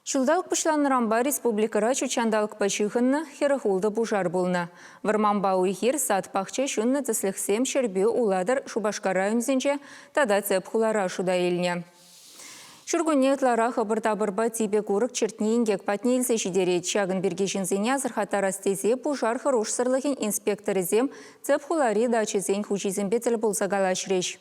Ҫулталӑк пуҫланнӑранпа республикӑра ҫутҫанталӑкпа ҫыхӑннӑ 46 пушар пулнӑ. Вӑрманпа уй-хир, сад-пахча ҫуннӑ тӗслӗхсем Ҫӗрпӳ, Улатӑр, Шупашкар районӗсенче тата тӗп хулара шута илнӗ. Ҫуркунне ытларах ӑпӑр-тапӑрпа типӗ курӑк чӗртни инкек патне илсе ҫитерет. Ҫакӑн пирки ҫынсене асӑрхаттарас тесе пушар хӑрушсӑрлӑхӗн инспекторӗсем тӗп хулари дачӑсен хуҫисемпе тӗл пулса калаҫрӗҫ.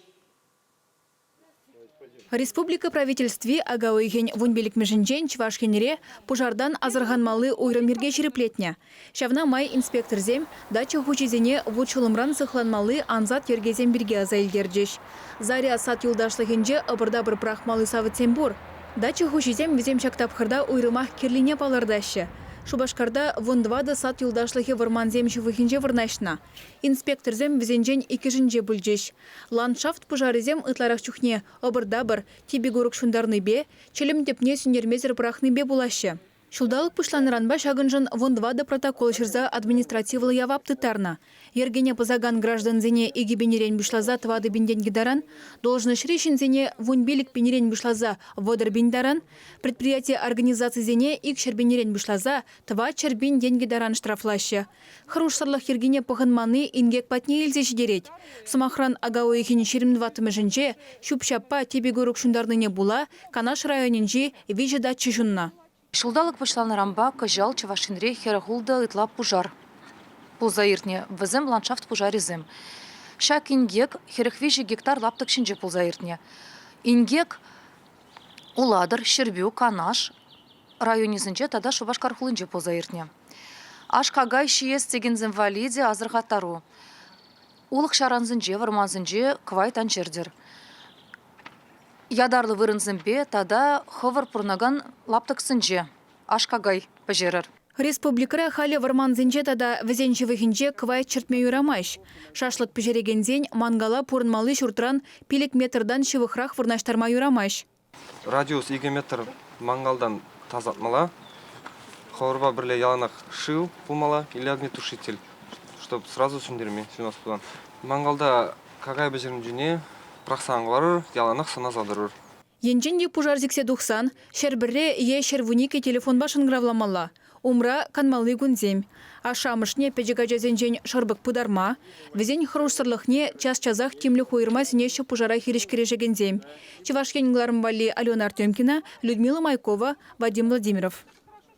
Республика Правительстви ака уйӑхӗн вунпиллӗкмӗшӗнчен Чӑваш Енре пушартан асӑрханмалли уйрӑм йӗрке ҫирӗплетнӗ. Ҫавна май инспекторсем дача хуҫисене вут-ҫулӑмран сыхланмалли ансат йӗркесем пирки аса илтерчӗҫ. Заря сад юлташлӑхӗнче ӑпӑр-тапӑр пӑрахмалли савӑтсем пур. Дача хуҫисем вӗсем ҫак тапхӑрта уйрӑмах кирлине палӑртаҫҫӗ. Шупашкарта вунтӑватӑ сад юлташлӑхӗ вӑрмансем ҫывӑхӗнче вырнаҫнӑ. Инспекторсем вӗсенчен иккӗшӗнче пулчӗҫ. Ландшафт пушарӗсем ытларах чухне ӑпӑр-тапӑр, типӗ курӑк ҫунтарнипе, чӗлӗм тӗпне сӳнтермесӗр пӑрахнипе пулаҫҫӗ. Ҫулталӑк пуҫланнӑранпа ҫакӑншӑн вунтӑватӑ протокол ҫырса административлӑ явап тыттарнӑ. Йӗркене пӑсакан граждансене 2 пинрен пуҫласа 4 пин тенкӗ таран, должноҫри ҫынсене 15 пинрен пуҫласа 30 пин таран, предприяти-организацисене 200 пинрен пуҫласа 400 пин тенкӗ таран штрафлаҫҫӗ. Хӑрушсӑрлӑх йӗркине пӑхӑнманни инкек патне илсе ҫитерет. Сӑмахран, ака уйӑхӗн 24-мӗшӗнче ҫӳп-ҫаппа типӗ курӑк ҫунтарнине пула Канаш районӗнчи виҫӗ дача ҫуннӑ. Ҫулталӑк пуҫланнӑранпа кӑҫал Чӑваш Енре 46 ытла пушар пулса иртнӗ. Вӗсем ландшафт пушарӗсем. Ҫак инкек 43 гектар лаптӑк ҫинче пулса иртнӗ. Инкек Улатӑр, Ҫӗрпӳ, Канаш районӗсенче тата Шупашкар хулинче пулса иртнӗ. Аш-какай ҫиес текенсем валли те асӑрхаттару. Улӑх-ҫарансенче, вӑрмансенче кӑвайт ан чӗртӗр. Ятарлӑ вырӑнсемпе тата хӑвӑр пурӑнакан лаптӑксенче аш-какай пӗҫерӗр. Республикӑра халӗ вӑрмансенче тата вӗсен ҫывӑхӗнче кӑвайт чӗртме юрамасть. Шашлык пӗҫерекенсен мангала пурӑнмалли ҫуртран 5 метртан ҫывӑхрах вырнаҫтарма юрамасть. Радиус 2 метр мангалтан тасатмалла. Хӑвӑрпа пӗрле яланах шыв пулмалла или огнетушитель, чтоб сразу сӳнтерме ҫунас пулсан. Мангалта какай пӗҫернӗ чухне пӑрахса ан хӑварӑр, яланах сӑнаса тӑрӑр. Енчен те пушар сиксе тухсан 101 е 112 телефонпа шӑнкӑравламалла. Умра канмалли кунсем. Ашшӗ-амӑшне пӗчӗк ачасенчен шӑрпӑк пытарма, вӗсен хӑрушсӑрлӑхне час-часах тимлӗх уйӑрма сӗнеҫҫӗ пушара хирӗҫ кӗрешекенсем. Чӑваш Ен кӑларӑм валли Алена Артемкина, Людмила Майкова, Вадим Владимиров.